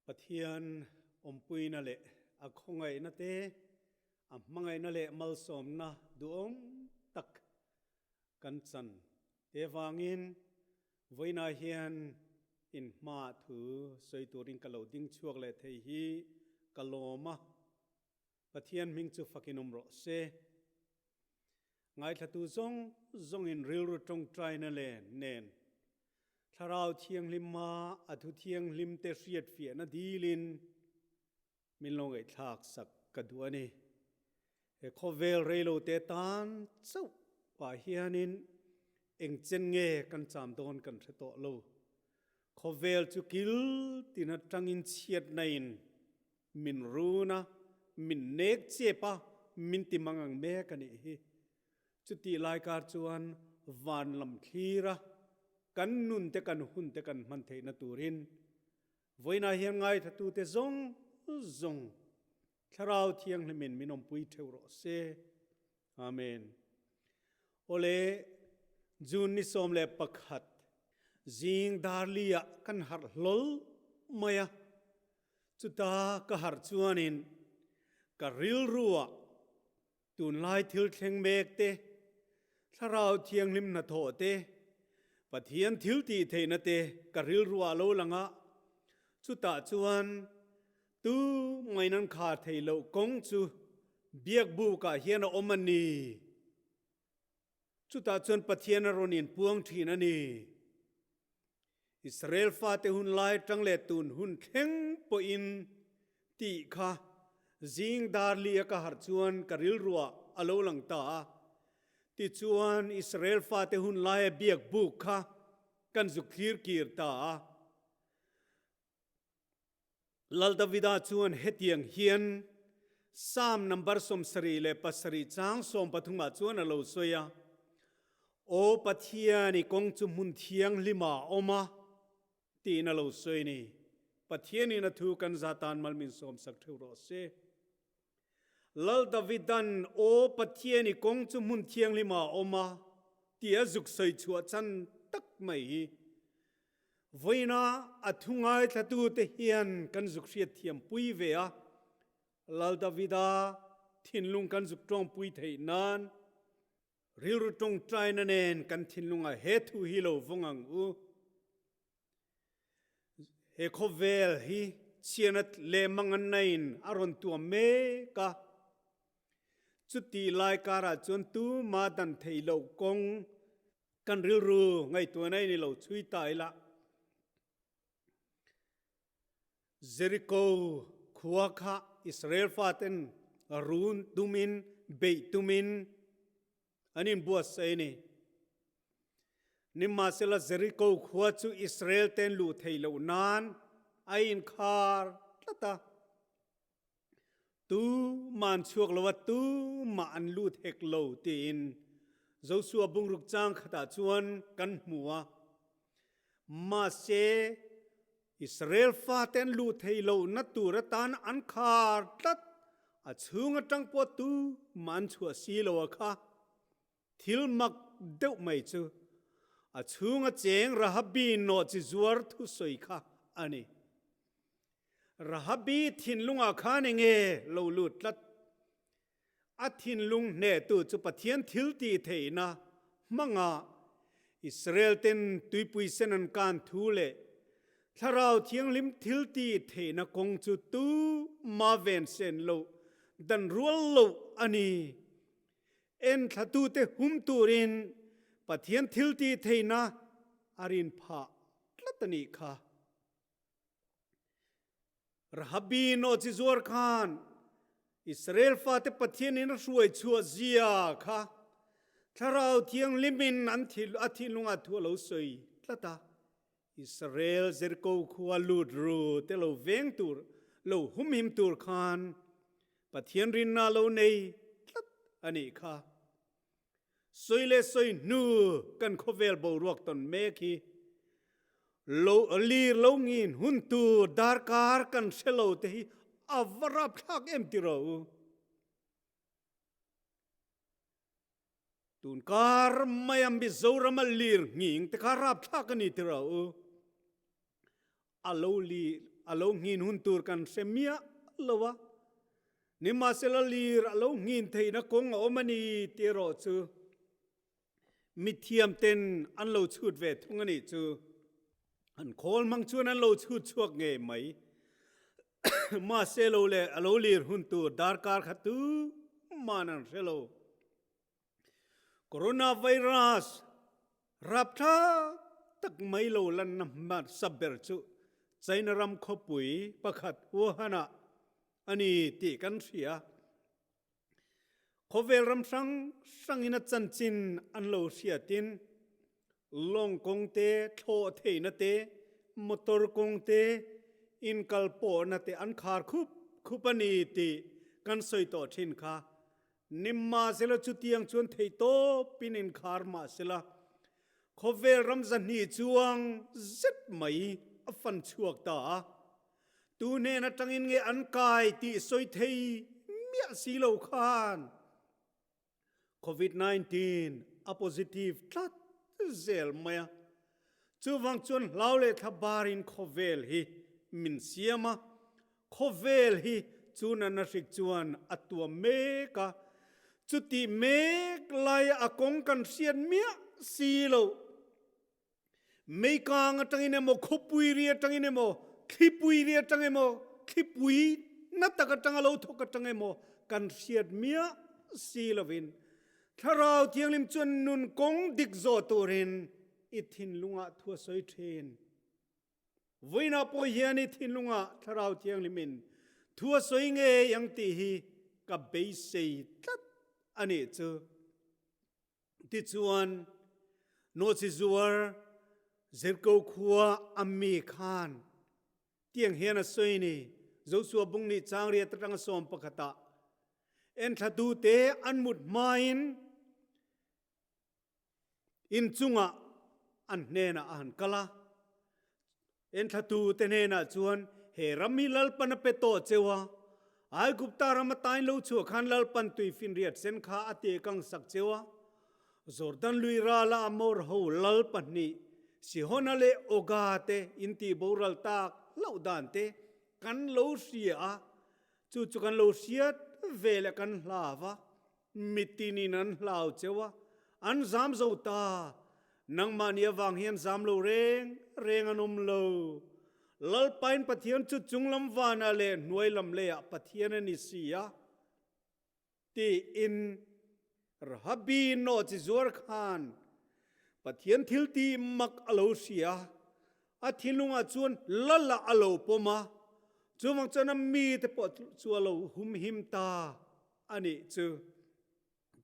Pathian awmpuina leh a khawngaihna te, a hmangaihna leh malsawmna duhawm tak kan chan te vangin vawiinah hian in hmaah thu sawi turin ka lo ding chhuak leh thei hi ka lawm a, Pathian hming chu fakin awm rawh se. Ngaithlatu zawng zawngin rilru tawngtaina leh nen Thlarau Thianghlima a thu thianghlim te hriatfiahna dilin min lo ngaihthlak sak ka duh a ni. He khawvel reilo te tan chauh pah hianin eng chen nge kan cham dawn kan hre tawh lo. Khawvel chu kil tin atangin chhiatna in Min run a, min nek chep a, min ti mang ang mek a nih hi. Chutih lai kar chuan van lam thlir a, kan nun te kan hun te kan hman theihna turin vawiinah hian ngaithlatute zawng zawng Thlarau Thianghlimin min awmpui theuh rawh se. Amen. Awle, June ni 11 zing darli ah kan harh hlawl mai a, Chuta ka harh chuanin ka rilruah tunlai thil thleng mek te, Thlarau Thianghlim hnathawh te, Pathian thil tih theihna te ka rilruah lo lang a, chutah chuan tu maiin an khar theih loh kawng chu biakbukah hian a awm a ni. Chutah chuan Pathian a rawn inpuang thin a ni. Israel fate hun lai atang leh tun hun thleng pawhin tih kha zing dar li a ka harh chuan ka rilruah a lo lang ta a. Tichuan Israel fate hun laia biak buk kha kan zuk thlir kir ta a. Lal Davida chuan hetiang hian Psalm number 77 chang 13 ah chuan a lo sawi a, Aw Pathian, i kawng chu hmun thianghlim ah a awm a, tiin a lo sawi a ni. Pathianin a thu kan za tan mal min sawmsak theuh rawh se. Lal Davidan, Aw Pathian, i kawng chu hmun thianghlim ah a awm a, tia zuk sawi chhuah chan tak mai hi vawiina a thu ngaithlatute hian kan zuk hriat thiam pui ve a, Lal Davida thinlung kan zuk tawngpui theih nan rilru tawngtaina nen kan thinlungah he thu hi lo vawng ang u. He khawvel hi chhianat leh mangannain a rawn tuam mek a. Chutih lai karah chuan tuma dan theih loh kawng kan rilru ngaihtuahna in i lo chhui ta ila. Jeriko khua kha Israel faten run tumin beih tumin An inbuatsaih a ni. Nimahsela Jeriko khua chu Israel ten luh theih loh nan a inkhar tlat a. Tu mah an chhuak lo a, tu mah an lut hek lo tiin Joshua bungruk chang khatah chuan kan hmu a. Mahse, Israel fate an luh theih lohna tur atan an khar tlat, a chhung atang pawh tu mah an chhuah si lo a kha. Thil mak deuh mai chu a chhunga cheng Rahabi nawhchi zuar thusawi kha a ni. Rahabi thinlungah khan enge lo lut tlat? A thinlung hnehtu chu Pathian thil tih theihna hmangah Israel ten tuipui sen an kan thu leh Thlarau Thianghlim thil tih theihna kawng chu tu ma ven sen loh dan rual loh a ni. Enthlatute hum turin Pathian thil tih theihna a rin phah tlat a nih kha. Rahabi nawhchi zuar khan Israel fate Pathian in a hruai chhuah zia kha Thlarau Thianghlim in an thil a thinlung ah thu a lo sawi tlat a. Israel Jericho khua lut ru te lo veng tur lo humhim tur khan Pathian rinna lo nei tlat a nih kha. Sawi leh sawi hnu kan khawvel boruak tawn mek hi lo lir lo ngin hun tur darkar kan hre lo te hi a va rapthlak em ti rawh u. Tunkar mai a Mizoram a lir nghing te kha rapthlak a ni ti rawh u. A lo li. a lo nghin hun tur kan hre miah lo a. Nimahsela lir a lo nghin theihna kawng a awm a ni tih erawh chu mithiam ten an lo chhut ve thung a nih chu. An khawl hmang chuan an lo chhut chhuak ngei mai. Mahse lo leh a lo lir hun tur darkar kha tu man an hre lo. Coronavirus rapthlak tak mai lo lanna hmasa ber chu China ram khawpui pakhat Wuhan-ah a ni tih kan hria. Khawvel ram hrang hrangin a chanchin an lo hriatin lawng kawng te, thlawh theihna te, motor kawng te, inkalpawhna te an khar khup khup a ni tih kan sawi tawh thin kha. Nimahsela chutiang chuan theihtawpin inkhar mahsela khawvel ram zahnih chuang zet mai a fan chhuak ta a. Tu hnen atangin nge an kai tih sawi thei miah si lo khan Covid 19 a positive tlat zel mai a. Chuvang chuan hlau leh thla barin khawvel hi min siam a, khawvel hi chu nana hrik chuan a tuam mek a, chutih mek laia a kawng kan hriat miah si lo. Meikang atangin emaw, khawpui ri atangin emaw, thlipui ri atang emaw, thlipui na tak atanga lo thawk atang emaw kan hriat miah si lovin Thlarau Thianghlim chuan nun kawng dik zawh turin i thinlungah thu a sawi thin. Vawiinah pawh hian i thinlungah Thlarau Thianghlimin thu a sawi ngei ang tih hi ka beisei tlat a nih chu. Tichuan, nawhchi zuar Jeriko khua a mi khan tiang hian a sawi ni, Joshua bung nih chang riat atanga sawm pakhatah enthlatute an mut hmain in chungah an hnenah a han kal a. Enthlatute hnenah chuan, He ram hi Lalpan a pe tawh cheu a, Aigupta ram atain lo chhuah khan Lalpan tuifinriat sen kha a tihkang sak cheu a. Jordan lui rala Amor ho lal pahnih, Sihona leh Oga te intih boral tak hlauh dan te kan lo hria a, chu chu kan lo hriat ve leh kan hlau a. Mitinin an hlau cheu a, an zam zo ta. Nangmahni avang hian zam lo reng reng an awm lo. Lalpain Pathian chu chunglam vanah leh hnuai lam leiah Pathian a ni si a, tiin Rahabi nawhchi zuar khan Pathian thiltih mak a lo hria a, a thinlungah chuan Lala a lo pawm a, chuvang chuan a mite pawh chu a lo humhim ta. A nih chu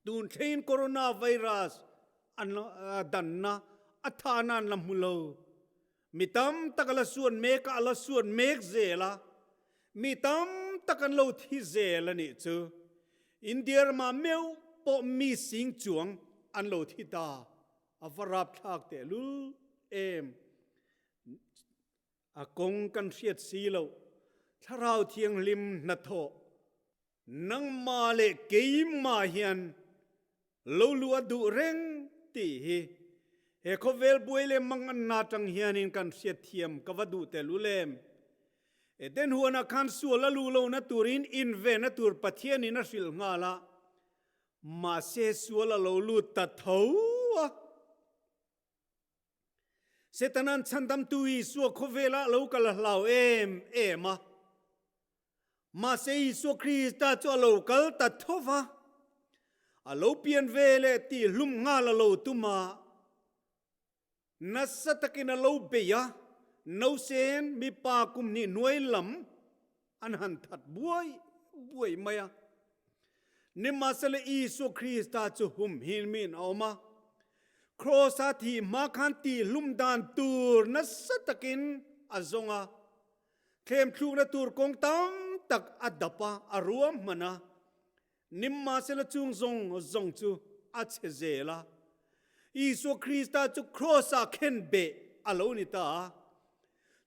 tun thleng coronavirus an danna a thahna an la hmu lo. Mi tam tak a la suan mek a, a la suan mek zel a, mi tam tak an lo thi zel a nih chu. India ramah meuh pawh mi sing chuang an lo thi ta, a va rapthlak tehlul em. A kawng kan hriat si loh, Thlarau Thianghlim hnathawh Nangmah leh keimah hian lo luh a duh reng tih hi he khawvel buai leh manganna atang hianin kan hriatthiam ka va duh tel u lem. Eden huanah khan sual a luh lohna turin invenna tur Pathianin a hrilh nghal a, mahse sual a lo lut ta tho a. Setanan chhandamtu Isua khawvelah lo kal a hlau em em a. Mahse Isua Krista chu a lo kal ta tho va, a lo pian ve leh tih hlum nghal a lo tum a, nasa takin a lo bei a, nausen mipa kum hnih hnuai lam an han that buai buai mai a. Nimahsela Isua Krista chu humhim in a awm a, Kraws-a thih hma khan tihhlum dan tur nasa takin a zawng a, Thlemthlukna tur kawng tam tak a dap a, a ruam hman a. Nimahsela chung zawng zawng chu a chhe zel a. Isua Krista chu Kraws-ah khen beh a lo ni ta a.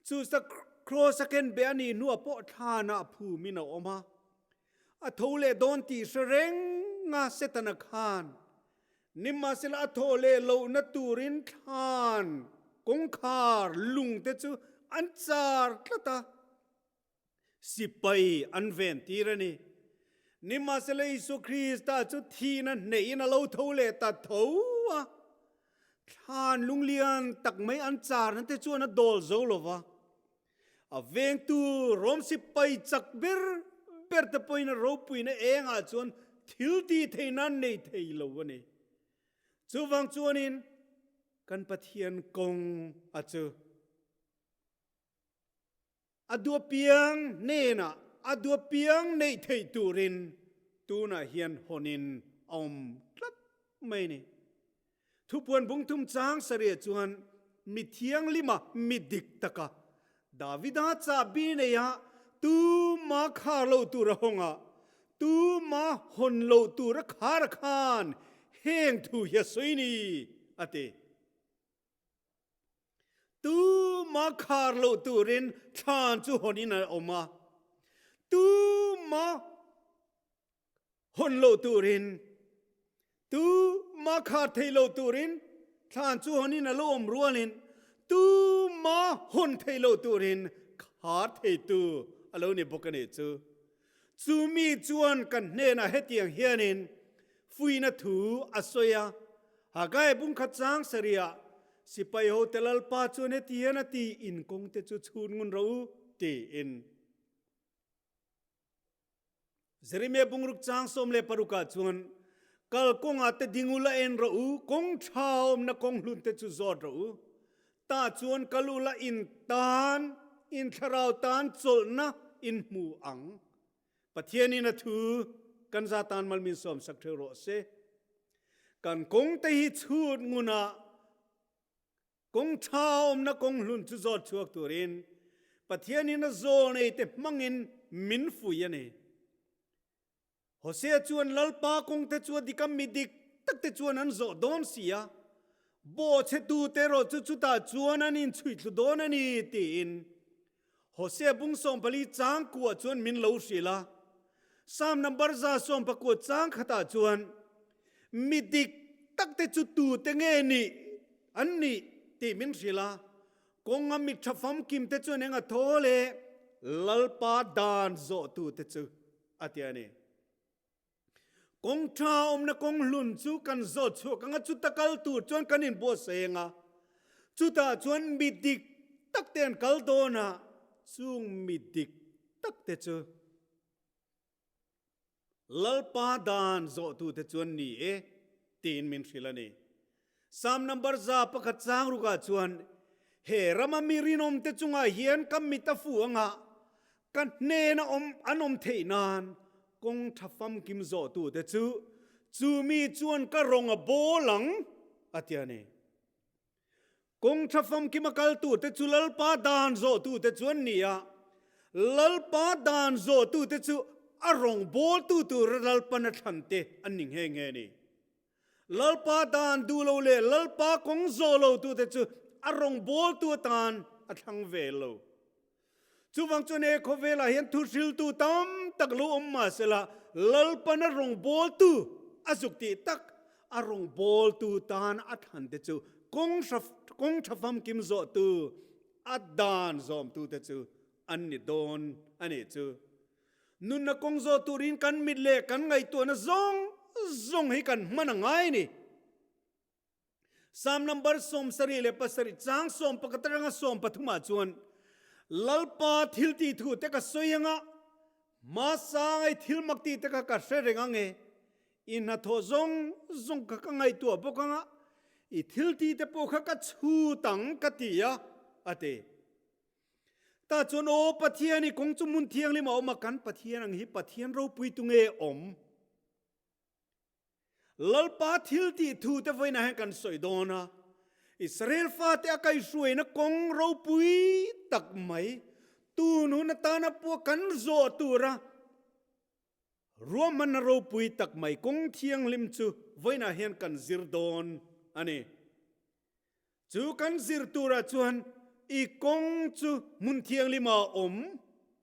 Chu sa Kraws-a khen beh a nih hnuah pawh thlanah phumin a awm a. A tho leh dawn tih hre reng a Setana khan Nimahsela a thawh leh lohna turin thlan kawngkhar lungte chu an char tlat a. Sipai an ven tir a ni. Nimahsela Isua Krista chu thihna hneihin a lo tho leh ta tho a. Thlan lunglian tak mai an charna te chuan a dawl zo lo va. A vengtu Rom sipai chak ber ber te pawhin a ropuina engah chuan thil tih theihna an nei thei lo a ni. Chuvang chuanin kan Pathian kawng a chu a duapiang hnenah a duapiang neih theih turin tunah hian hawnin a awm tlat mai a ni. Thupuan bungthum chang sarih chuan mi thianghlima mi dik taka Davida chahbi neia tuma khar lo tur a hawng a, tuma hawn lo tur a khar a khan heng thu hi a sawi ni, a ti. Tuma khar lo turin thlan chu hawnin a awm a, tuma Hawn lo turin, tu ma khar thei lo turin thlan chu hawnin a lo awm rualin tu ma hawn thei lo turin khar theitu a lo ni bawk a nih chu. Chu mi chuan kan hnenah hetiang hianin fuihna thu a sawi a, Hagai bungkhat chang sarihah sipai hote Lalpa chuan heti hian a ti, In kawngte chu chhun ngun rawh u, tiin. Jeremiah bungruk chang 16 ah chuan kal kawngah te ding ula en rawh u, kawng tha awmna kawng hlun te chu zawt rawh u. Tah chuan kal ula in tan, in thlarau tan chawlhna in hmu ang. Pathianin a thu kan za tan mal min sawm sak theu rawh se. Kan kawng te hi chhut ngunah Kawng ṭha awmna kawng hlun chu zawt chhuak turin Pathianin a zawl neite hmangin min fuih a ni. Hosea chuan Lalpa kawngte chu a dik a, mi dik takte chuan an zawh dawn si a, bawhchhetute erawh chu chutah chuan an inchhuih thlu dawn a ni tiin Hosea bung 14 chang kuah chuan min lo hrilh a. Psalm number 119 chang khatah chuan mi dik takte chu tute nge nih an nih tih min hrilh a. Kawnga mi tha famkimte chuan eng a thaw le Lalpa dan zawhtute chu a ti a ni. Kawng tha awmna kawng hlun chu kan zawt chhuak ang a, chuta kal tur chuan kan inbuatsaih ang a, chutah chuan mi dik tak te an kal dawn a, chung mi dik tak te chu Lalpa dan zawhtute chuan ni e tiin min hrilh a ni. Psalm number 101 chang rukah chuan he rama mi rinawmte chungah hian ka mit a fu anga ka hnena awm an awm theih nan kawng tha famkim zawhtute chu chu mi chuan ka rawng a bawl ang a ti a ni. Kawng tha famkim a kal turte chu Lalpa dan zawhtute chu an ni a, Lalpa dan zawhtute chu a rawng bawltu tura Lalpan a thlante an ni nghe nghe a ni. Lalpa dan duh lo leh Lalpa kawng zawh lo tute chu a rawngbawltu atan a thlang ve lo. Chuvang chuan he khawvelah hian thuhriltu tam tak lo awm mah sela Lalpan a rawngbawltu a zuk tih tak a rawngbawltu tan a thlan te chu kawng kawng tha famkim zawhtu a dan zawmtute chu an ni dawn a nih chu. Nunna kawng zawh turin kan mit leh kan ngaihtuahna zawng zawng hi kan hman a ngai a ni. Psalm number 77 chang 11 atanga 13 ah chuan Lalpa thil tih thu te ka sawi anga hmasa ngai thil mak tih te kha ka hre reng ange i hnathawh zawng zawng kha ka ngaihtuah bawk anga i thil tih te pawh kha ka chhut ang ka ti a a ti. Tah chuan aw Pathian i kawng chu hmun thianghlim a awm a, kan Pathian ang hi Pathian ropui tu nge awm? Lalpa thil tih thu te vawiinah hian kan sawi dawn a, Israel fate a kaihhruaina kawng ropui tak mai tun hun atana pawh kan zawh tura Ruahmanna ropui tak mai kawng thianghlim chu vawiinah hian kan zir dawn a ni. Chu kan zir turah chuan i kawng chu hmun thianghlima awm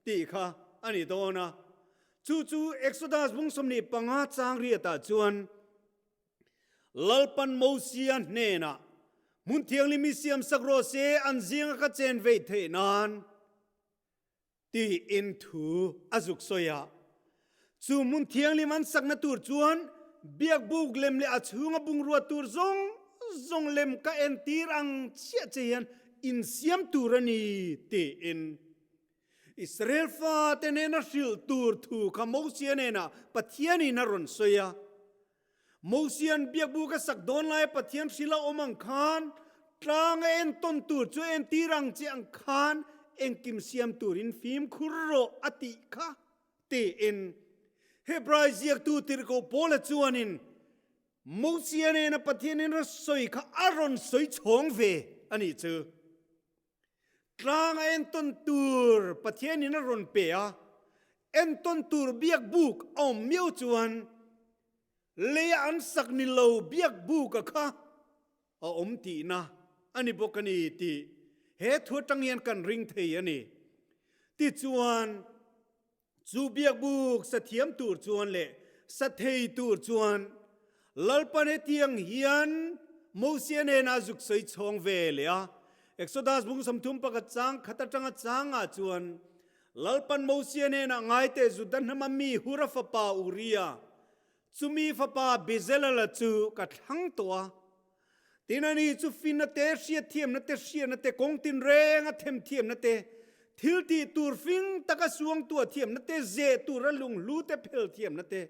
tih kha a ni dawn a. Chu chu Exodus bung 25 chang riatah chuan Lalpan Mosia hnenah hmun thianghlim i siamsak rawh se an zinga ka chen vei theih nan. Tiin thu a zuk sawi a. Chu hmun thianghlim an sakna tur chuan biakbuk lem leh a chhunga bungrua tur zawng zawng lem ka entir ang chiah che hian insiam tur a ni tiin Israel fate nena hrilh tur thu kha Mosia hnenah Pathianin a rawn sawi a. Mosian biakbuk a sak dawn laia Pathian hrilh a awm ang khan tlang a entawn tur chu entir ang che ang khan engkim siam turin fimkhur rawh a tih kha tiin Hebrai ziaktu tirhkoh Paula chuanin Mosia nena Pathianin a sawi kha a rawn sawi chhawng ve a nih chu. Tlang a entawn tur Pathianin a rawn pe a, entawn tur biakbuk a awm miau chuan leia an sak ni lo biakbuka kha a awm tihna a ni bawk a ni tih he thu atang hian kan ring thei a ni. Tichuan, Chu biakbuk sa thiam tur chuan leh sa thei tur chuan Lalpan hetiang hian Mosia hnenah zuk sawi chhawng ve leh a. Exodus bung 31 chang khat atanga changah chuan Lalpan Mosia hnenah ngaite Juda hnama mi Hura fapa Uria, chumi fapa Bezalel-a chu ka thlang tawh a. Tin, ani chu finna te, hriatthiamna te, hriatna te, kawng tinrenga themthiamna te, thil tih tur fing taka suangtuah thiamna te, zeh tura lunghlu te phel thiamna te,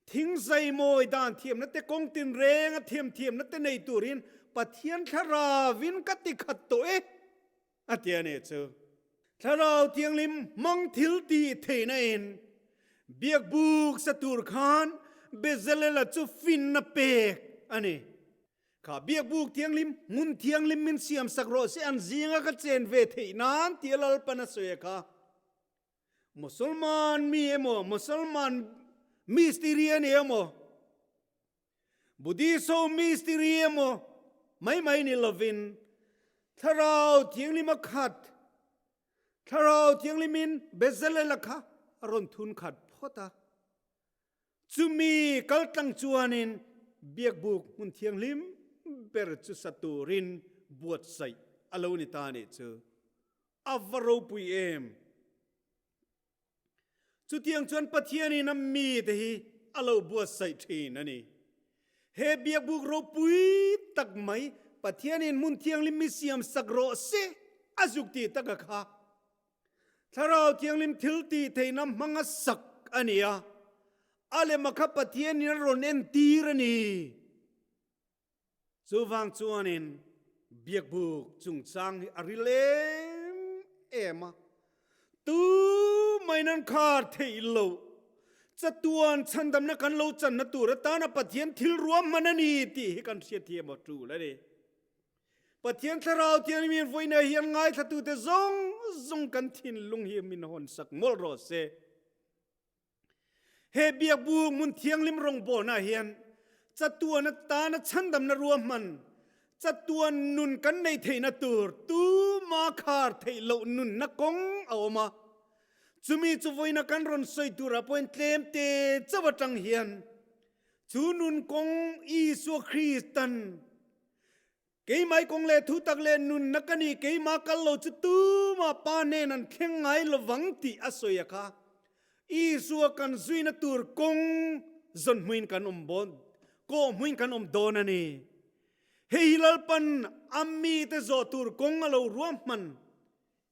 thing zaimawi dan thiamna te, kawng tinrenga themthiamna te nei turin Pathian Thlaravin ka ti khat tawh e, a ti a nih chu. Thlarau Thianghlim hmang thil tih theihna in biakbuk sa tur khan Bezalela chu finna pek a ni. Kha biakbuk thianghlim hmun thianghlim min siam sak rawh se an zinga ka chen ve theih nan tia Lalpan a sawi a kha. Musalman mi emaw, Musalman mistiri a ni emaw, Buddhist ho mistiri emaw mai mai ni lovin Thlarau Thianghlim a khat, Thlarau Thianghlimin Bezalel a kha a rawn thun khat phawt a. Chumi kaltlang chuanin biakbuk hmun thianghlim ber chu sa turin buatsaih a lo ni ta nih chu. A va ropui em! Chutiang chuan Pathianin a mite hi a lo buatsaih thin a ni. He biakbuk ropui tak mai Pathianin hmun thianghlim mi siam sak rawh se a zuk tih taka kha Thlarau Thianghlim thil tih theihna hmanga sak a ni a, a lema kha Pathianin a rawn entir a ni. Chuvang chuanin biakbuk chungchang hi a ril em em a, tumain an khar theih loh. Chatuan chhandamna kan lo channa tur atana Pathian thil ruahman a ni tih hi kan hriatthiam a tul a ni. Pathian Thlarau Thianghlim vawiina hian ngaithlatute zawng zawng kan thinlung hi min hawnsak mawlh rawh se. He biakbuk hmun thianghlim rawngbawlna hian chatuan atana chhandamna ruahman, chatuan nun kan nei theihna tur tuma khar theih loh nunna kawng a awm a. Chumi chu vawiina kan rawn sawi turah pawhin tlem te chauh atang hian chu nun kawng Isua Kristan Keimah i kawng leh thu tak leh nunna ka ni, keimah kal lo chu tumah Pa hnen an thleng ngai lovang tih a sawi a kha. Isua kan zuina tur kawng zawn hmuin kan awm bawn, kawh hmuin kan awm dawn a ni. Hei hi Lalpan a mite zawh tur kawng a lo ruahman,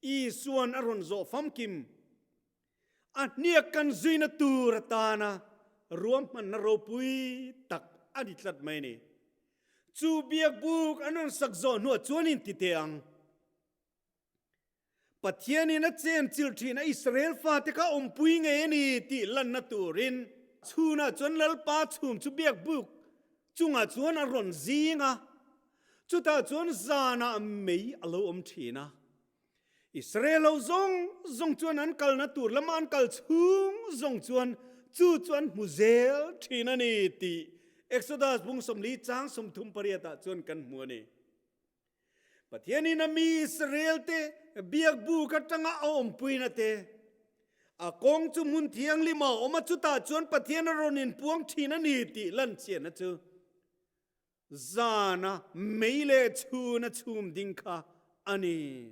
Isuan a rawn zawh famkim. A hniak kan zuina tur atana ruahmanna ropui tak a ni tlat mai a ni. Chu biakbuk an rawn sak zawh hnuah chuan in ti teh ang. Pathianin a chen chilh thin a Israel fate kha awmpui ngei a ni tih lanna turin chhunah chuan Lalpa chhum chu biakbuk chungah chuan a rawn zing a, chutah chuan zanah mei a lo awm thin a. Israel ho zawng zawng chuan an kalna tur lama an kal chhung zawng chuan chu chu an hmu zel thin a ni tih Exodus bung 40 chang 38 ah chuan kan hmu a ni. Pathianin a mi Israel te biakbuk atanga a awmpuina te, a kawng chu hmun thianghlim a awm a, chutah chuan Pathian a rawn inpuang thin a ni tih lanchianna chu Zana mei leh chhuna chhum ding kha a ni.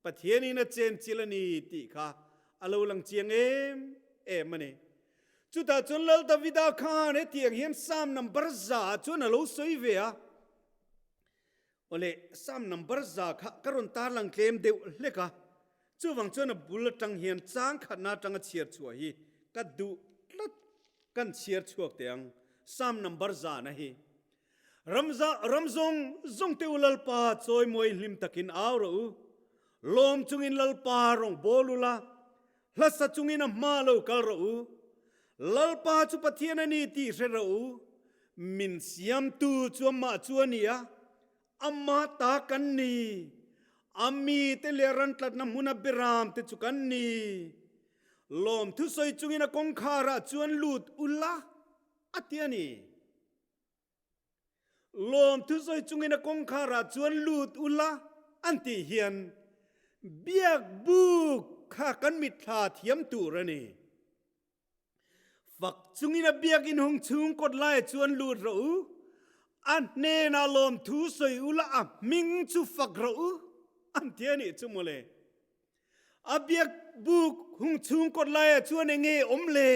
Pathianin a chenchilh a ni tih kha a lo lang chiang em em a ni. Chutah chuan Lal Davida khan hetiang hian Psalm number 100 chuan a lo sawi ve a. Awle, Psalm number 100 kha ka rawn tarlang tlem deuh hlek a. Chuvang chuan a bul atang hian chang khatna atanga chhiar chhuah hi ka duh tlat. Kan chhiar chhuak teh ang Psalm number 100 na hi. Ramza, ram zawng zawng te u Lalpa chawimawi hlim takin au rawh u. Lawm chungin Lalpa rawng bawl ula, hlasa chungin a hma lo kal rawh u. Lalpa chu Pathian a ni tih hre rawh u. Min siamtu chu amah chu a ni a, amah ta kan ni. A mite leh rantlatna hmuna beram te chu kan ni. Lawm thusawi chungin a kawngkharah chuan lut ula, a ti a ni. Lawm thusawi chungin a kawngkharah chuan lut ula an tih hian biak buk kha kan mitthla thiam tur a ni. Fak chungin a biak inhung chhung kawt laiah chuan lut rawh u, a hnenah lawm thu sawi ula a hming chu fak rawh u an ti a nih chu mawle. A biak buk hung chhung kawt laiah chuan eng nge awm le?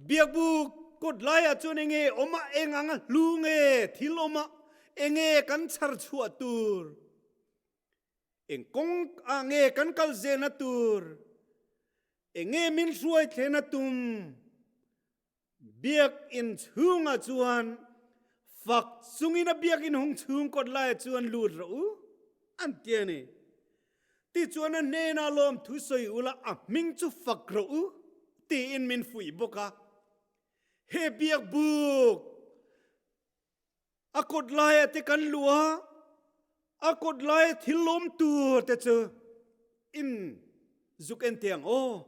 Biak buk kawt laiah chuan eng nge awm a, eng anga hlu nge thil awm a, eng nge kan chhar chhuah tur? Eng kawng ah nge kan kal zelna tur? Eng nge min hruai thlena tum? Biakinn chhungah chuan fak chungin a biakinn hung chhung kawt laiah chuan lut rawh u, an ti a ni. Tichuan a hnenah lawmthu sawi ula a hming chu fak rawh u, tiin min fuih bawk a. He biakbuk a kawt laiah te kan luh a, a kawt laia thil lawm tur te chu in zuk en teh ang aw.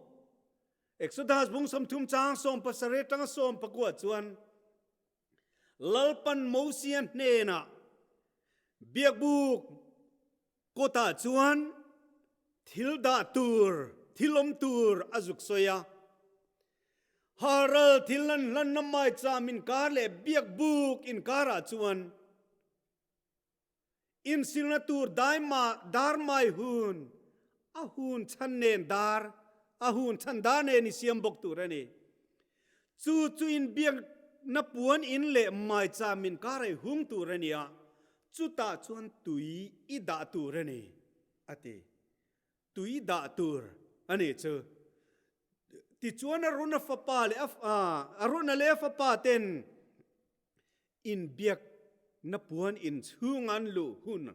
Exodus bung 30 chang 17 tanga 19 chuan Lalpan Mosia hnenah biakbuk kawtah chuan thil dah tur, thil awm tur a zuk sawi a. Haral thil an hlanna maicham inkar leh biakbuk inkarah chuan Insilna tur daima dar mai hun, a hun chhan nen dar, a hun chhan dar nen i siam bawk tur a ni. Chu chu inbiakna puan in leh maicham inkar a i hung tur a ni a, chutah chuan tui i dah tur a ni, a ti. Tui dah tur a ni chu. Tichuan Arona fapa leh a, Arona leh a fapa ten Inbiakna puan inchhung an luh hun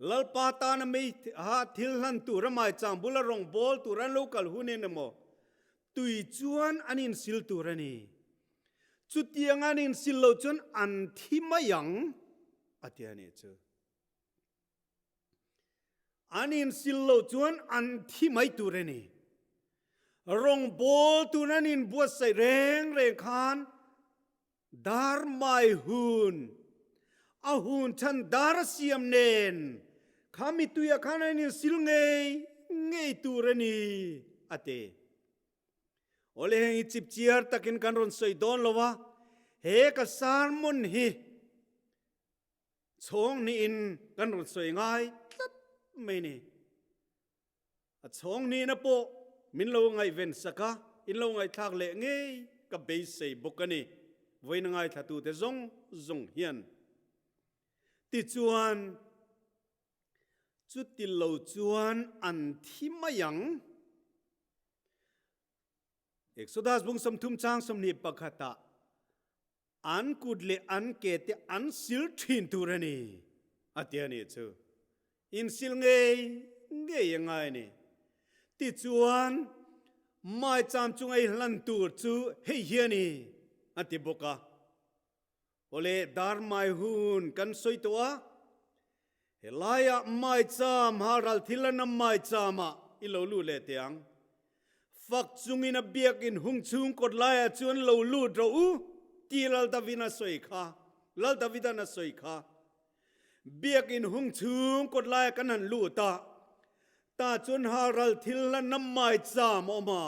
Lalpa tana mei ha thil hlan tur a maichang bula rawng bawl tur an lo kal hunin emaw tui chuan an insil tur a ni. Chutiang an insil loh chuan an thi mai ang a ti a nih chu. An insil loh chuan an thi mai tur a ni. Rawngbawl tun an inbuatsaih reng reng khan dar mai hun, a hun chhan dar a siam nen kha mituiah khan an insil ngei ngei tur a ni, a ti. Awle heng hi chipchiar takin kan rawn sawi dawn lo a, he ka sermon hi Chhawng niin kan rawn sawi ngai tlat mai ni. A chhawng nihna pawh min lo ngaihven sak a, in lo ngaihthlak leh ngei ka beisei bawk a ni, vawiin a ngaithlatute zawng zawng hian. Tichuan, chuti lo chuan an thi mai ang. Exodus bung 30 chang 21 ah An kut leh an ke te an sil thin tur a ni, a ti a nih chu. Insil ngei ngei a ngai a ni. Tichuan, maicham chunga i hlan tur chu hei hi a ni, a ti bawk a. Awle, dar mai hun kan sawi tawh a, helaiah maicham halral thil a nam maichamah i lo lut leh teh ang. Fak chungin a biakinn hung chhung kawt laiah chuan lo lut rawh u tih Lal David a sawi kha, Lal Davidan a sawi kha. Biakinn hung chhung kawt laiah kan han lut a, tah chuan halral thil hlanna maicham a awm a,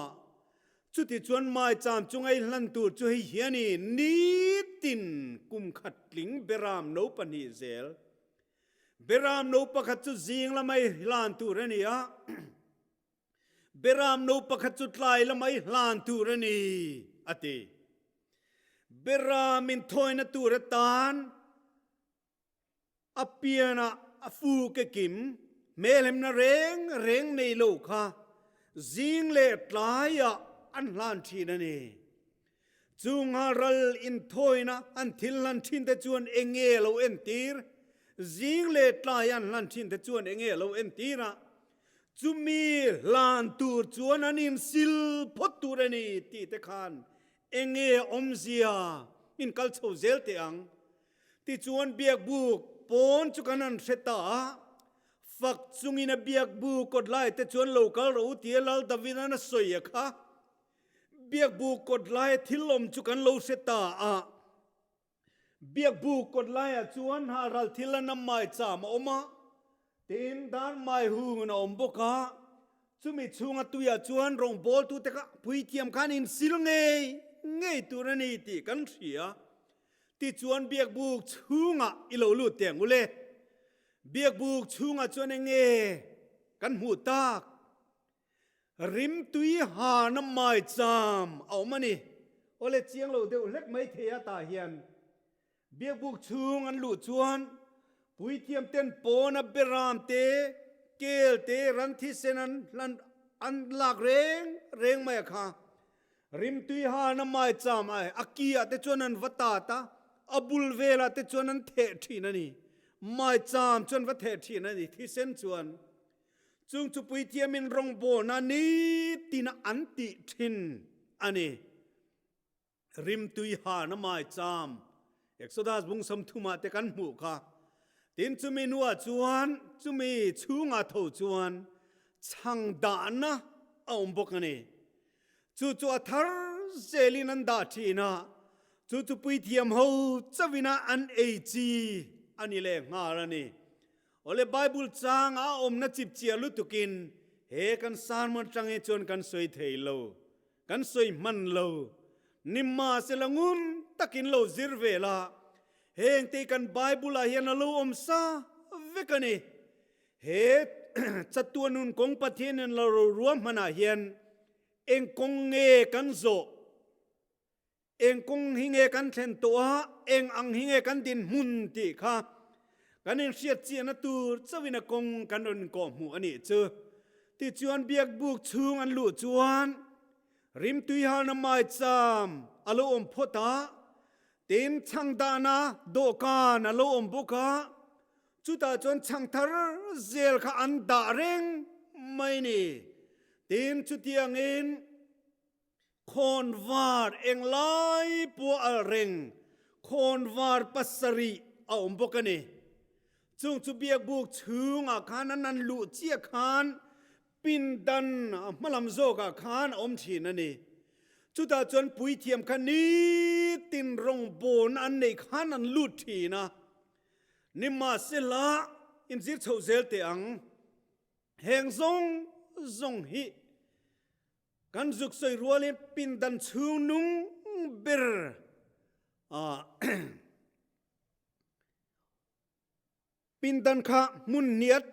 chuti chuan maicham chunga i hlan tur chu hei hian i nitin kum khat tling beram no pahnih zel. Beram no pakhat chu zing lama i hlan tur a ni a, beram no pakhat chu tlai lama i hlan tur a ni, a ti. Beram inthawina tur atan a pianah a fu ke kim, hmelhemna reng reng nei lo kha zing leh tlaiah an hlan thin a ni. Chunga ral inthawina an thil hlan thin te chuan eng nge lo entir? Zing leh tlai an hlan thin te chuan eng nge lo entir a? Chumi hlan tur chuan an insil phawt tur a ni tih te khan eng nge awmzia in kal chho zel teh ang? Tichuan biakbuk pawn chu kan han hre ta a, fak chungin a biakbuk kawt lai te chuan lo kal rawh u tia Lal Davida'n a sawi a kha. Biakbuk kawt laia thil awm chu kan lo hre ta a. Biakbuk kawt laiah chuan halral thil a nam mai cham a awm a, tin dar mai hungin a awm bawk a. Chumi chhunga tuiah chuan rawngbawltute kha puithiam khan insil ngei ngei tur a ni tih kan hria. Tichuan biakbuk chhungah i lo lut teh ang u le. Biakbuk chhungah chuan eng nge kan hmuh tak? Rimtui hana maicham a awm a ni. Awle chiang lo deuh hlek mai thei a tah hian biakbuk chhung an luh chuan puithiam ten pawna beram te, kel te, ran thisen an hlan an lak reng reng mai a kha. Rimtui hana maicham a a ki ah te chuan an va tat a, a bul velah te chuan an theh thin a ni. Maicham chuan va theh thin a ni thisen chuan. Chung chu puithiamin rawngbawlna nitina an tih thin a ni. Rimtui hana maicham Exodus bung 30 ah te kan hmuh kha. Tin chumi hnuah chuan chumi chhungah tho chuan chhang dahna a awm bawk a ni. Chu chu a thar zelin an dah thin a, chu chu puithiam ho chauhin a an ei chi a ni leh nghal a ni. Awle Bible chang a awmna chipchiar lutukin he kan sermon atang hi chuan kan sawi thei lo, kan sawi hman lo. Nimahsela ngun takin lo zir ve la, hengte kan Bible ah hian a lo awm sa vek a ni. He chatuan nun kawng Pathian in lo ruahmanah hian eng kawng nge kan zawh? Eng kawng hi nge kan thlen tawh a, eng ang hi nge kan dinhmun tih kha kan inhriat chiahna tur chauhin a kawng kan rawn inkawhhmuh a nih chu. Tichuan biakbuk chhung an luh chuan rimtui halna maicham a lo awm phawt a, tin chhangdahna dawhkan a lo awm bawk a, chutah chuan chhangthar zel kha an dah reng mai ni. Tin chutiangin Khawnvar englai pawh al reng khawnvar pasarih a awm bawk a ni. Chung chu biakbuk chhungah khan an an luh chiah khan pindan a hmalam zawkah khan a awm thin a ni. Chutah chuan puithiam kha nitin rawngbawlna an neih khan an lut thin a. Nimahsela, inzir chhoh zel teh ang. Heng zawng zawng hi Kan zuk sawi rualin pindan chhung nung ber ah pindan kha hmun hniat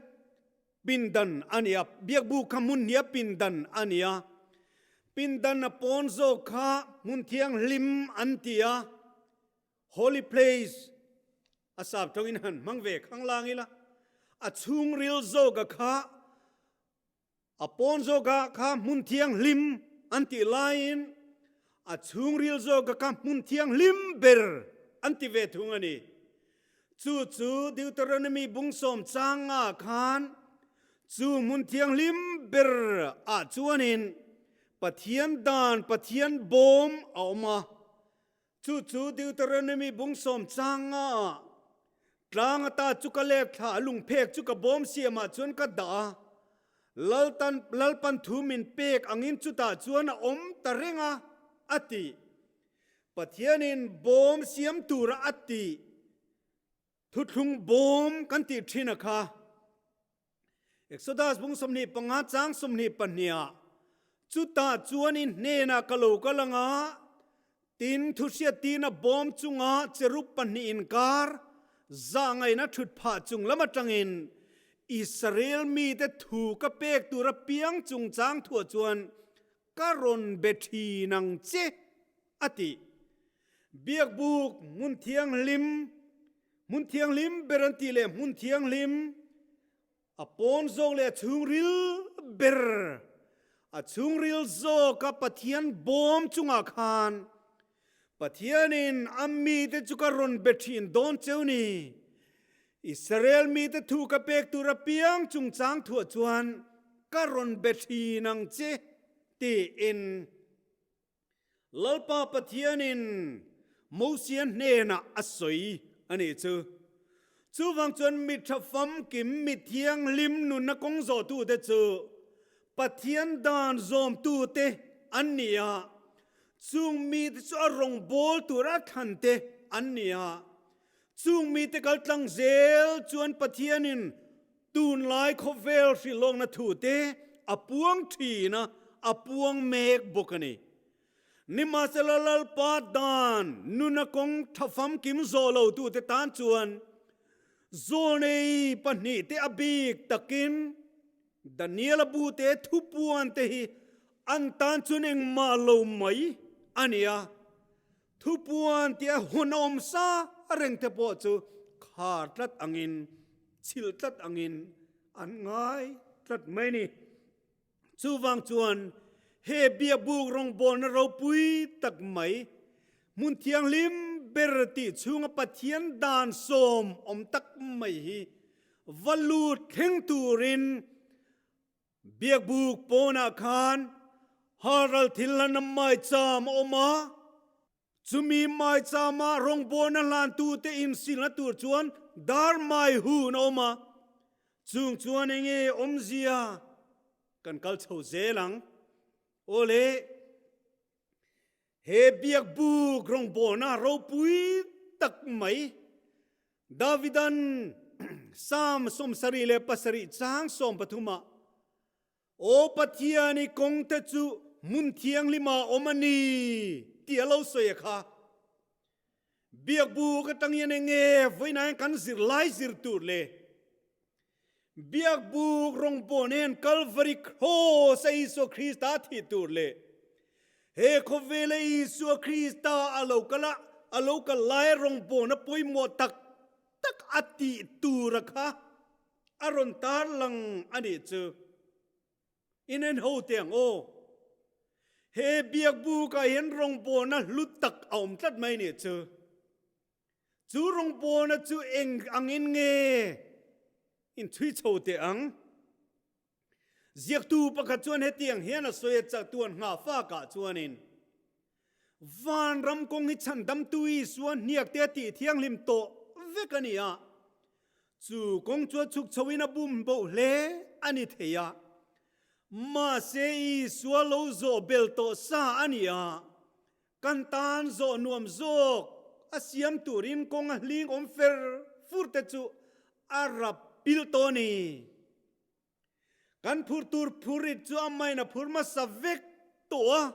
pindan a ni a, biakbu kha hmun hniat pindan a ni a, pindan a pawn zawk kha hmun thianghlim an ti a, holy place a sap tawngin han hmang ve khanglang ila, a chhungril zawka kha A pawn zawkah kha hmun thianghlim an tih laiin a chhungril zawkah kha hmun thianghlim ber an ti ve thung a ni. Chu chu Deuteronomy bung sawm changa khan chu hmun thianghlim ber ah chuanin Pathian dan, Pathian bawm a awm a. Chu chu Deuteronomy bung sawm changa ah tlang ata chu ka lek thla a lungphek chu ka bawm siamah chuan ka dah a, Laltan Lalpan thu min pek angin chutah chuan a awm ta reng a, a ti. Pathianin bawm siam tura a tih thuthlung bawm kan tih thin a kha. Exodus bung 25 chang 22 ah chutah chuan i hnenah ka lo kal anga, tin thuhriattirna bawm chunga cherub pahnih inkar. Zahngaihna thut phah chung lam atangin Israel mite thu ka pek tur apiang chungchang thuah chuan ka rawn be thin ang che, a ti. Biakbuk hmun thianghlim, hmun thianghlim ber an tih leh hmun thianghlim a pawn zawk leh a chhungril ber, a chhungril zawka Pathian bawm chungah khan Pathianin a mite chu ka rawn be thin dawn cheu ni. Israel mite thu ka pek tur apiang chungchang thuah chuan ka rawn be thin ang che, tiin Lalpa Pathianin Mosia hnenah a sawi a nih chu. Chuvang chuan mi tha famkim, mi thianghlim nunna kawng zawhtute chu Pathian dan zawmtute an ni a, chung mite chu a rawngbâwl tur a thlante an ni a. Chung mite kal tlang zel chuan Pathianin tunlai khawvel hrilhawkna thute a puang thin a, a puang mek bawk a ni. Nimahsela Lalpa dan nuna kawng tha famkim zawh lotute tan chuan zawlnei pahnihte a bik takin Daniela bute thupuan te hi an tan chuan engmah lo mai a ni a, thupuan tia hun a awm sa reng te pawh chu khar tlat angin, chhilh tlat angin an ngai tlat mai a ni. Chuvang chuan he biakbuk rawngbawlna ropui tak mai, hmun thianghlim ber tih chhunga Pathian dan sawm awm tak mai hi va lut thleng turin biakbuk pawnah khan halral thil hlan a maicham a awm a. Chumi maichama rawngbawlna hlantute insilna tur chuan dar mai hun a awm a, chung chuan enge awmzia kan kal chho zel ang. Aw le, he biakbuk rawngbawlna ropui tak mai Davidan Psalm 77 chang 13 ah Aw Pathian, i kawngte chu hmun thianghlim ah awm a ni tih a lo sawi a kha. Biakbuk atang hian enge vawiinah hian kan zirlai zir tur le? Biakbuk rawngbawh nen Kalvari Kraws a Isua Krista thih tur le he khawvela Isua Krista a lo kal a, a lo kal laia rawngbawhna pawimawh tak tak a tih tur a kha. A rawn tarlang a nih chu. In en ho teh ang aw. He biakbukah hian rawngbawlna hlu tak a awm tlat mai nih chu. Chu rawngbawlna chu eng angin nge in chhui chho teh ang. Ziaktu pakhat chuan hetiang hian a sawi a chatuan nghah fakah chuanin Vanram kawng hi chhandamtu Isua hniakte a tih thianghlim tawh vek a ni a. Chu kawng chuan chhuk chhoin a bum boh hle a ni thei a. Mahse Isua lo zawh bel tawh sa a ni a. Kan tan zawh nuam zawk a siam turin kawng a hling awm fer fur te chu a rap pil tawh a ni. Kan phur tur phurit chu amahin a phur hmasa vek tawh a,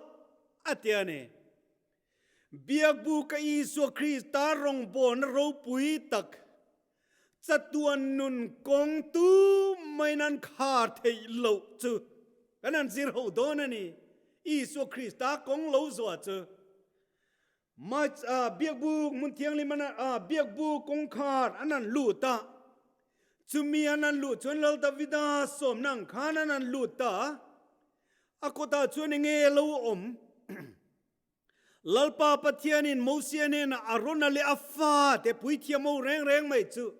a ti a ni. Biakbu ka Isua Krista rawngbawlna ropui tak, chatuan nun kawng tu maiin an khar theih loh chu kan han zir ho dawn a ni, Isua Krista kawng lo zuah chu. March ah Biakbu hmun thianghlim an ah Biakbu kawngkhar an han lut a, chumi an han luh chuan Lal Davida sawmna ang khan an han lut ta a, a kawtah chuan enge lo awm? Lalpa Pathianin Mosia hnenah a rawn a leh a fate puithiam ho reng reng mai chu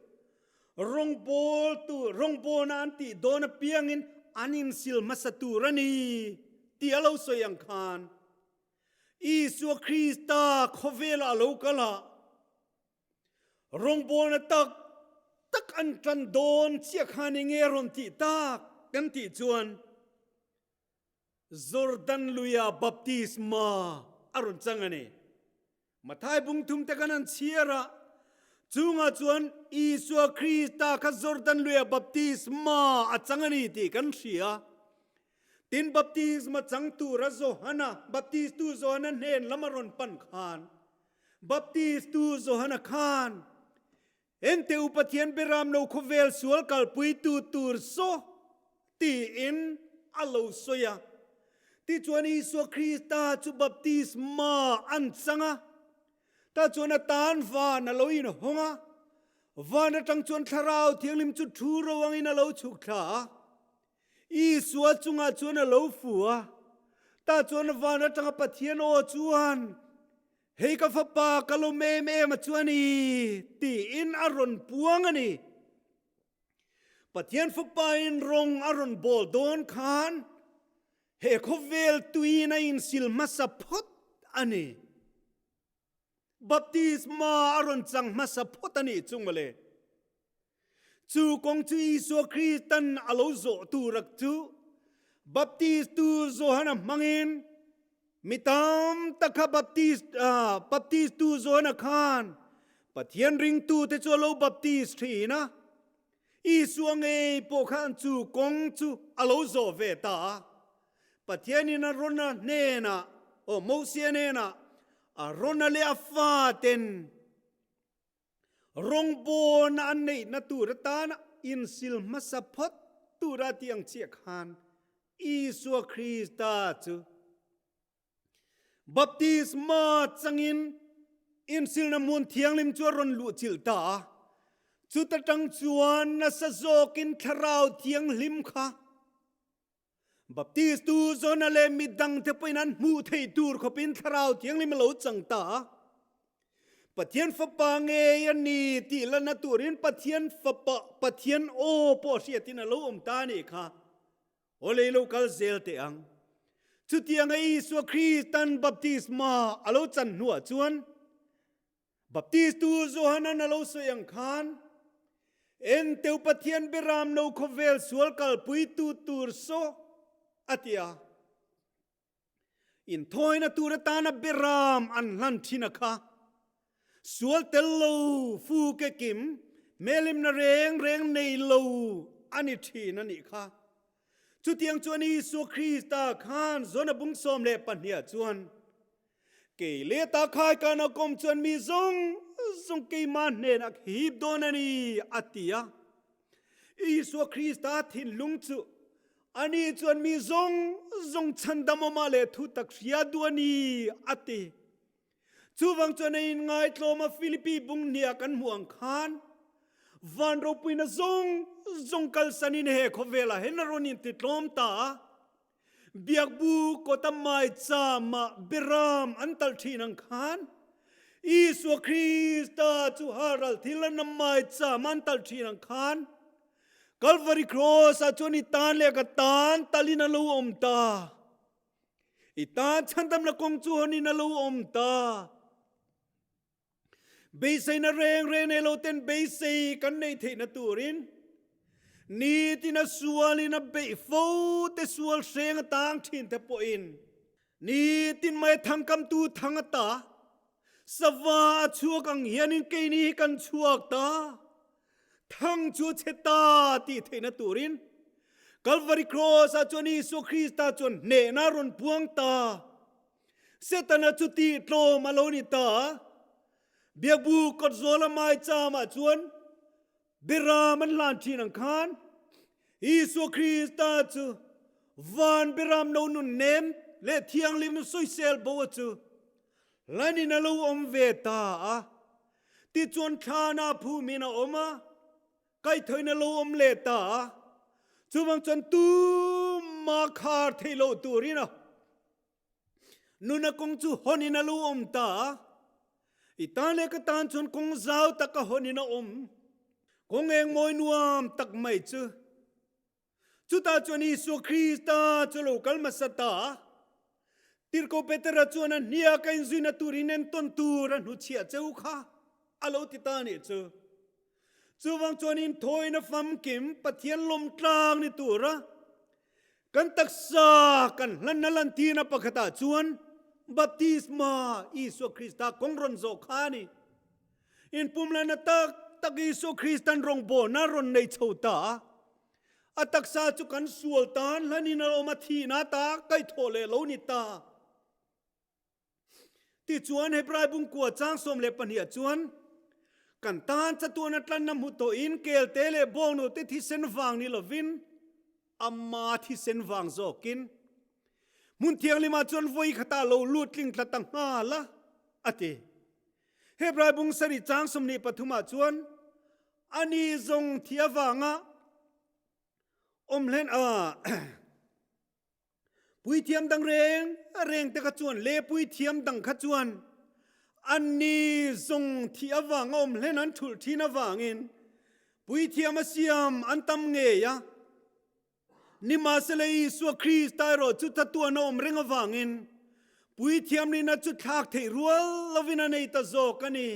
rawngbawl tur rawngbawlna an tih dawn apiangin an insil hmasa tur a ni tih a lo sawi ang khan Isua Krista khawvelah a lo kal a, rawngbawlna tak tak an tan dawn chiah khan enge a rawn tih tak kan tih chuan Jordan luia baptisma a rawn chang a ni. Mathai bung thum te kan han chhiar a, chungah chuan Isua Krista kha Jordan luia baptisma a chang a ni tih kan hria. Tin, baptisma chang tura Johana, baptistu Johana hnen lam a rawn pan khan, baptistu Johana khan, Ente u Pathian Beram lo khawvel sual kalpuitu tur saw tiin a lo sawi a. Tichuan Isua Krista chu baptisma an chang a, tah chuan a tan van a lo inhawng a, van atang chuan Thlarau Thianghlim chu thu ro angin a lo chhuk thla a, Isua chungah chuan a lo fu a, tah chuan van atanga Pathian aw chuan, Hei ka fapa ka lawm em em a chuan i, tiin a rawn puang a ni. Pathian fapain rawng a rawn bawl dawn khan he khawvel tuiin a insil hmasa phawt a ni. Baptisma a rawn chang hmasa phawt a nih chu mawle. Chu kawng chu Isua Kristan a lo zawh turak chu Baptistu Johana hmangin mi tam tak kha Baptist Baptistu Johana khan Pathian ringtute chu a lo baptist thin a. Isua ngei pawh khan chu kawng chu a lo zawh ve ta a. Pathianin a rawn a hnenah, aw Mosia hnenah a rawn a leh a faten rawngbawlna an neihna tur atana insil hmasa phawt tura tih ang chiah khan Isua Krista chu Baptisma changin insilna hmun thianghlim chu a rawn luhchilh ta a. Chuta tang chuan nasa zawkin Thlarau Thianghlim kha Baptistu Jona leh midangte pawhin an hmuh theih tur khawpin Thlarau Thianghlim a lo chang ta a. Pathian Fapa ngei a ni tih lana turin Pathian Fapa, Pathian aw pawh hriatin a lo awm ta a nih kha. Aw lei lo kal zel teh ang. Chutianga Isua Kristan baptisma a lo chan hnuah chuan Baptistu Johanan a lo sawi ang khan, Enteu Pathian Beram no khawvel sual kalpuitu tur saw, a ti a. Inthawina tur atana Beram an hlan thin a kha. Sual tel lo, fu ke kim, hmelhimna reng reng nei lo a ni thin a nih kha. Chutiang chuan Isua Krista khan Zona bung 12 ah chuan, Kei leh ta khai kan a kawm chuan mi zawng zawng keimah hnenah ka hip dawn a ni, a ti a. Isua Krista thinlung chu ani chuan mi zawng zawng chhandam awmah leh thu tak hria duh a ni, a ti. Chuvang chuan a inngaitlawm a Philippi bung hniah kan hmuh ang khan van ropuina zawng zawng kalsanin he khawvelah hian a rawn intitlawm ta a. Biakbu kawta maichama Beram an talh thin ang khan Isua Krista chu halral thil a nam maichama an talh thin ang khan Kalvari Cross ah chuan i tan leh ka tan talin a lo awm ta. I tan chhandamna kawng chu hawnin a lo awm ta. Beiseina reng reng nei lo ten beisei kan neih theihna turin nitin a sualin a beih fo te sual hreng a tang thin te pawhin nitin mai thangkamtu thang a ta sava a chhuak ang hianin keini hi kan chhuak ta thang chu a chhe ta tih theihna turin Kalvari Cross ah chuan Isua Krista chuan hnehna a rawn puang ta. Setana chu tih tlawm a lo ni ta a, Biakbu kawt zawl a maicham ah chuan Beram an hlan thin ang khan Isua Krista chu van Beram no nun nem leh thianghlim sawisel bo a chu hlanin a lo awm ve ta a. Tichuan thlan ah phumin a awm a, kaihthawin a lo awm leh ta a, chuvang chuan tumah khar theih loh turin a Nuna kawng chu hawnin a lo awm ta a, i tan leh ka tan chuan kawng zau tak a hawnin a awm. Kawng eng mawi nuam tak mai chu. Chutah chuan Isua Krista chu a lo kal hmasa ta a. Tirhkoh Petera chuan a hniak a inzuina turin entawn tur a hnuchhiah cheu kha a lo ti ta a nih chu. Chuvang chuan inthawina famkim Pathian lawmtlang ni tura Kan taksa kan hlanna lantirna pakhatah chuan baptisma Isua Krista kawng rawn zawh kha a ni. Inpumlana tak tak Isua Kristan rawngbawlna rawn nei chho ta a. A taksa chu kan sual tan hlanin a awm a, thihna ta kaihthawh leh lo ni ta. Tichuan, Hebrai bungkua chang 12 ah chuan, Kan tan chatuan a tlanna hmu tawhin kelte leh bawngnote thisen vang ni lovin ama thisen vang zawkin hmun thianghlimah chuan vawi khatah lo lut tling tla ta nghal a, a ti. Hebrai bung sarih chang 23 ah chuan ani zawng thi avanga awm hlen a Puithiam dang reng reng te kha chuan le puithiam dang kha chuan anni zawng thih avanga awm hlen an thulh thin avangin puithiam a siam an tam ngei a. Nimahsela Isua Krista erawh chu tatuan a awm reng avangin puithiam nihna chu thlak theih rual lovin a nei ta zawk a ni.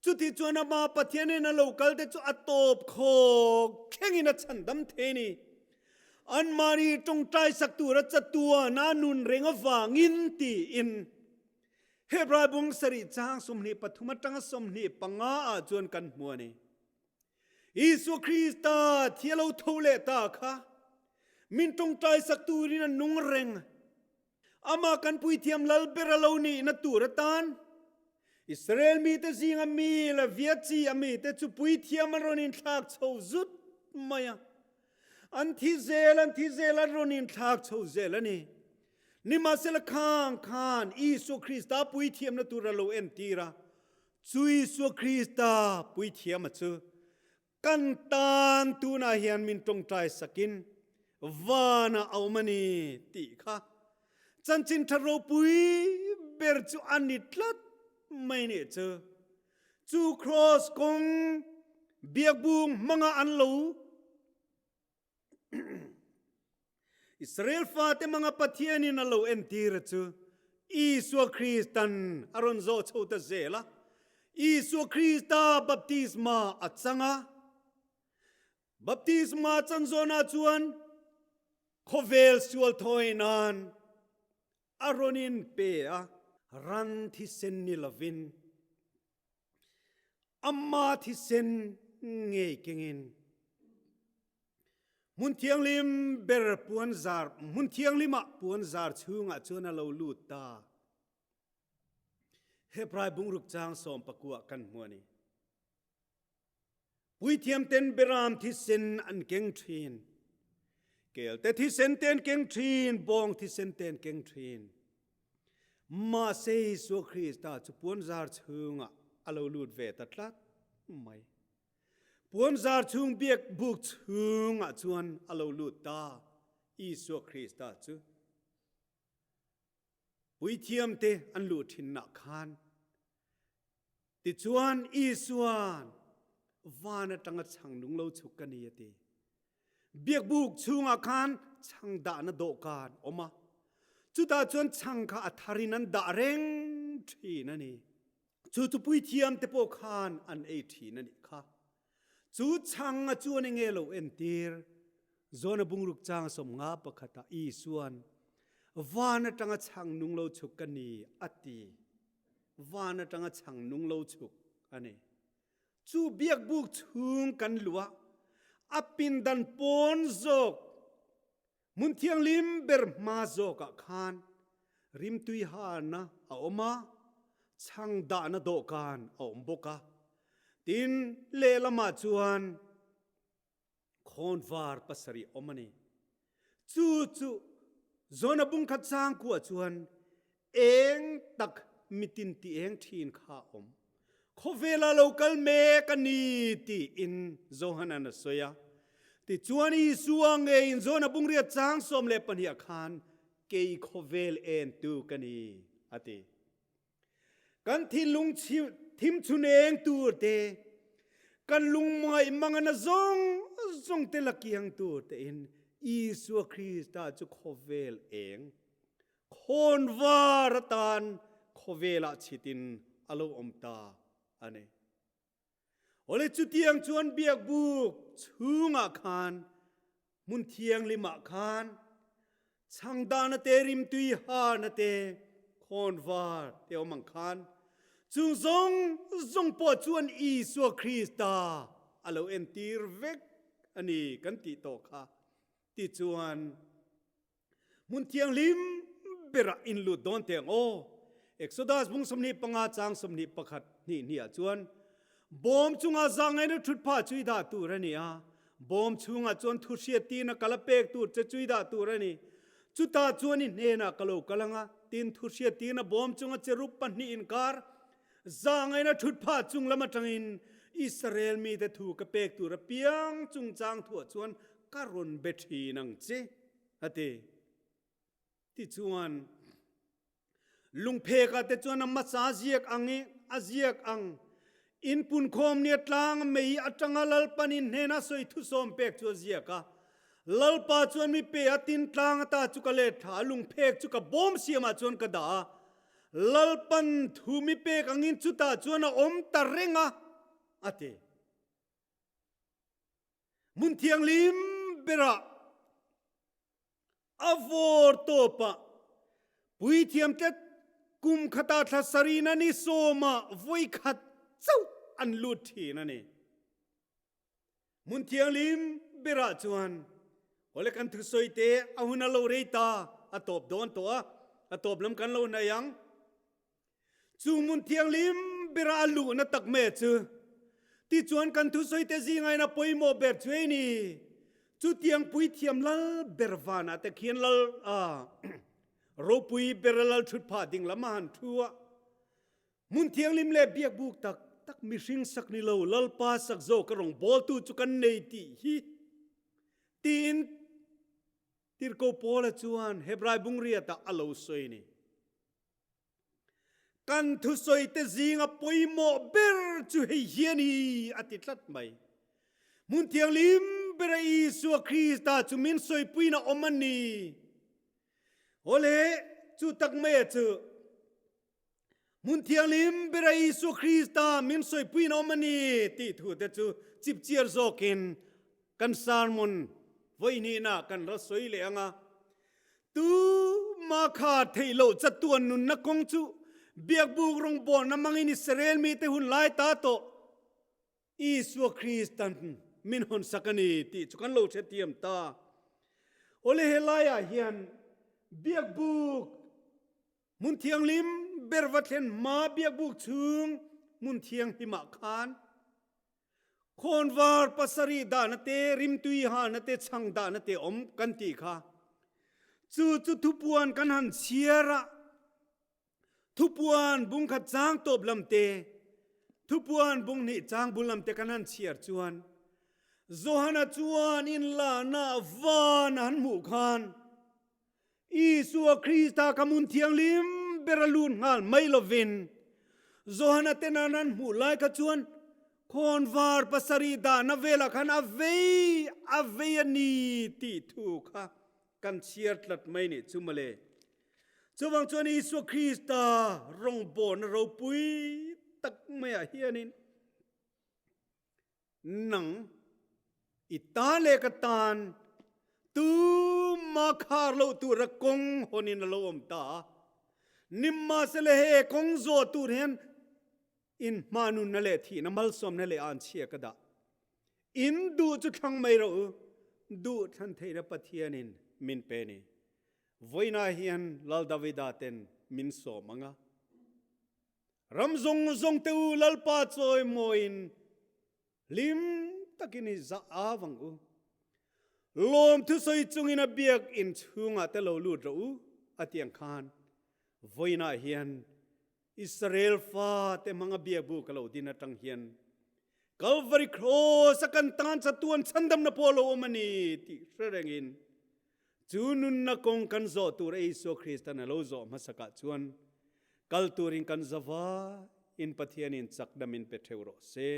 Chuti chuan amah Pathianin a lo kal te chu a tawp khawk thlengin a chhandam thei a ni. Anmahni tawngtai sak tura chatuan a nun reng avangin tiin Hebrai bung sarih chang 23 atanga 25 ah chuan kan hmu a ni. Isua Krista thi a lo tho leh ta kha min tawngtai sak turin a nung reng. Amah kan puithiam lal ber a lo nihna tur atan Israel mite zinga mi leh Viachi a mite chu puithiam an rawn inthlak chho zut mai a. An thi zel, an thi zel, an rawn inthlak chho zel a ni. Nimahsela khang khan Isua Krista puithiamna tur a lo entir a, chu Isua Krista puithiama chu Kan tan tunah hian min tawngtai sakin vanah a awm a ni tih kha chanchin tha ropui ber chu a ni tlat mai nih chu. Chu kraws kawng biakbung hmanga an lo Israel fate manga Pathianin a lo entir chu Isua Kristan a rawn zawh chho ta zel a. Isua Krista baptisma a chang a. Baptisma chan zawnah chuan khawvel sual thawi nan a rawn in pe a. Ran thisen ni lovin Ama thisen ngei kengin hmun thianghlim ber puan zar hmun thianghlimah puan zar chhungah chuan a lo lut ta. Hebrai bungruk chang sawm pakua kan hmu a ni. Puithiam ten beram thisen an keng thin. Kelte thisen te an keng thin, bawng thisen te an keng thin. Mahse Isua Krista chu puanzar chhungah a lo lut ve ta tlat mai. Puanzar chhung biak buk chhungah chuan a lo lut ta Isua Krista chu. Puithiamte an luh thinnak khan tichuan Isuan van atanga chhang nung lo chhuk ka ni a ti. Biakbuk chhungah khan chhang dahna dawhkan awm a. Chutah chuan chhang kha a tharin an dah reng thin a ni. Chu chu puithiam te pawh khan an ei thin a nih kha. Chu chhang a chuan enge lo entir? Jona bungruk chang 51 ah Isuan van atanga chhang nung lo chhuk ka ni a ti. Van atanga chhang nung lo chhuk a ni. Chu biakbuk chhung kan luah a pindan pawn zawk Hmun thianghlim ber hma zawkah khan rimtui harna a awm a, chhang dahna dawhkan a awm bawk a. Tin, lehlamah chuan khawnvar pasarih awm a ni. Chu chu Jona bungkhat changkuah chuan Eng tak mitin ti eng thin kha a awm. Khawvela lo kal mek a ni tiin Johanan a sawi a. Tichuan Isua ngeiin Jona bungriat chang 12 ah khan kei khawvel entu ka ni a ti. Kan thinlung thim chhun eng tur te, kan lungmaih mangana zawng zawng te la kiang tur tein Isua Krista chu khawvel eng Khawnvar atan khawvelah chhitin a lo awm ta a ni. Awle chutiang chuan biakbuk chhungah khan hmun thianghlimah khan chhangdana te rimtui hana te khawnvar te awm ang khan chung zawng zawng pawh chuan Isua Krista a lo entir vek a ni kan tih tawh kha. Tichuan Hmun thianghlim berah in lut dawn teh ang aw. Exodus bung 25 chang 21 hnih hnih ah chuan. Bawm chunga zahngaihna thut phah chu i dah tur a ni a, bawm chhungah chuan thu hriattirna kala pek tur che chu i dah tur a ni. Chutah chuan i hnenah ka lo kal ang a, tin thu hriattirna bawm chunga cherub pahnih inkar zahngaihna thut phah chung lam atangin Israel mite thu ka pek tur apiang chungchang thuah chuan ka rawn be thin ang che, a ti. Tichuan, lungphekah te chuan a hmasa ziak ang i a ziak ang. In punkhawm nia tlang mei atanga Lalpan in hnena sawi thusawm pek chu a ziak a. Lalpa chuan mi pe a tin tlang ata chu ka let thla a, lungphek chu ka bawm siamah chuan ka dah a. Lalpan thu mi pek angin chutah chuan a awm ta reng a, a ti. Hmun thianghlim berah A vawr tawpah puithiamte kum khata thla sarihna ni sawmah vawi khat chauh an lut thin a ni. Hmun thianghlim berah chuan awle kan thusawi te a hun a lo rei ta, a tawp dawn tawh a, a tawp lam kan lo hnaih ang. Chu hmun thianghlim bera a luhna tak mai chu tichuan kan thusawite zingain a pawimawh ber chu ei ni. Chutiang puithiam lal ber vanah te khian lal ropui bera lal thut phah ding lam a han thu a. Hmun thianghlim leh biakbuk tak tak mihring sak ni lo Lalpa sak zawk a rawngbawltu chu kan nei tih hi tiin Tirhkoh Paula chuan Hebrai bungriatah a lo sawi ni. Kan thusawite zinga pawimawh ber chu hei hi a ni, a ti tlat mai. Hmun thianghlim bera Isua Krista chu min sawipuiin a awm a ni. Awle, chu tak maia chu hmun thianghlim bera Isua Krista min sawipuiin a awm a ni tih thute chu chipchiar zawkin kan sermon vawihnihna kan ra sawi leh ang a. Tuma kha theih loh chatuan nunna kawng chu biakbuk rawngbawlna hmangin Israel mite hun lai ta tawh Isua Kristan min hawnsak a ni tih chu kan lo hrethiam ta. Awle helaiah hian biakbuk hmun thianghlim ber va thlen hma biakbuk chhung hmun thianghlimah khan Khawnvar pasarih dahna te, rimtui halna te, chhang dahna te awm kan tih kha. Chu chu thupuan kan han chhiar a, thupuan bungkhat chang tawp lam te, thupuan bung hnih chang bul lam te kan han chhiar chuan Johana chuan inlahna van a han hmuh khan Isua Krista ka hmun thianghlim ber a lut nghal mai lovin, Johana ten an an hmuh lai kha chuan khawnvar pasarih dahna velah khan a vei a vei a ni tih thu kha kan chhiar tlat mai nih chu mawle. Chuvang chuan Isua Krista rawngbawlna ropui tak maiah hianin Nang i tan leh ka tan tuma khar loh tura kawng hawnin a lo awm ta a. Nimahsela he kawng zawh tur hian in hmanunna leh thihna malsawmna leh anchhia ka dah. In duh chu thlang mai rawh u, duh thlan theihna Pathianin min pe ni. Vawiinah hian Lal Davida ten min sawm ang a. Ram zawng zawng te u Lalpa chawimawiin hlim takin i zah av ang u. Lawm thusawi chungin a biak in chhungah te lo lut rawh u a ti ang khan vawiinah hian Israel fate hmanga biakbu ka lo din atang hian Calvary Cross a kan tan chatuan chhandamna pawh lo awm a ni tih hre rengin Chu nunna kawng kan zawh tur Isua Kristan a lo zawh hmasakah chuan kal turin kan zava in Pathianin chakdam in pe theu rawh se.